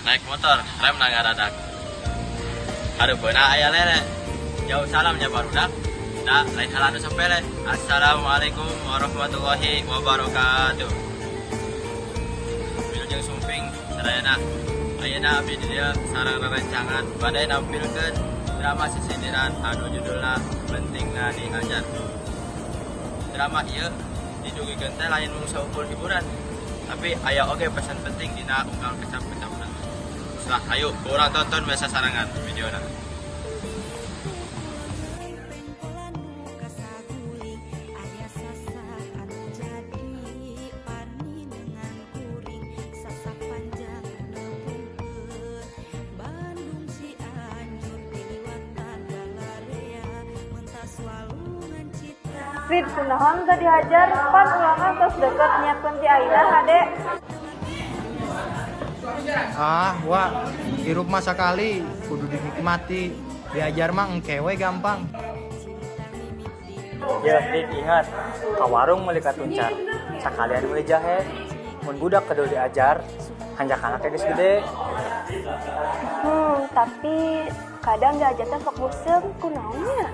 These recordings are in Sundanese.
Naik motor, rem ngaradak. Hareupeunna aya lele. Jauh salamnya barudak. Da lain hal anu sepele. Assalamualaikum warahmatullahi wabarakatuh. Wilujeng sumping sadayana. Ayeuna abdi di dieu sareng rerencangan bade nampilkeun drama sisindiran anu judulna Pentingna Diajar. Drama ieu didugikeun teh lain mung saukur hiburan, tapi aya oge pesan penting dina unggal kecap-kecapna. Lah, ayo ku urang tonton biasa sarangan videona. Pengkolan nu kasaguling aya sasah anu jadi paninengan kuring sasah panjang nepungkeun Bandung Cianjur tiliwatan balarea mentas walungan citra. Vid, kunaon teu dihajar? Pan ulangan tos deket, nyiapkeun ti ayeuna hade. Ah, Wa, hirup mah sakali kudu dinikmati. Diajar mah engke we gampang. Ya, Dik, ingat, ka warung meuli katuncar, sakalian meuli jahe. Mun budak kedul diajar, hanjakalna ge geus gede. Tapi kadang diajar teh sok bosen, kunaon nya?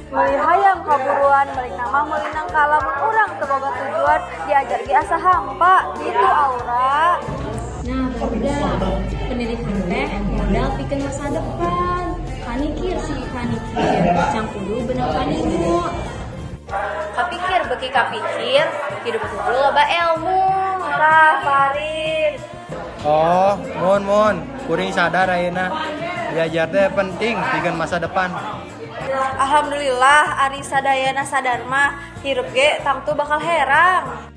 Meuli hayam kaburuan, meuli nama meuli nangka, lamun urang teu boga tujuan, diajar ge asa hampa, gitu Aura. Nah, barudak, pendidikan teh modal pikeun masa depan. Kanikir sih kanikir, can kudu beunang paningu. Kapikir beuki kapikir, hidup kudu loba ilmu. Tah, Farid. Oh, mun mun, kuring sadar ayeuna. Diajar teh penting pikeun masa depan. Alhamdulillah ari sadayana sadar mah, hirup ge tangtu bakal herang.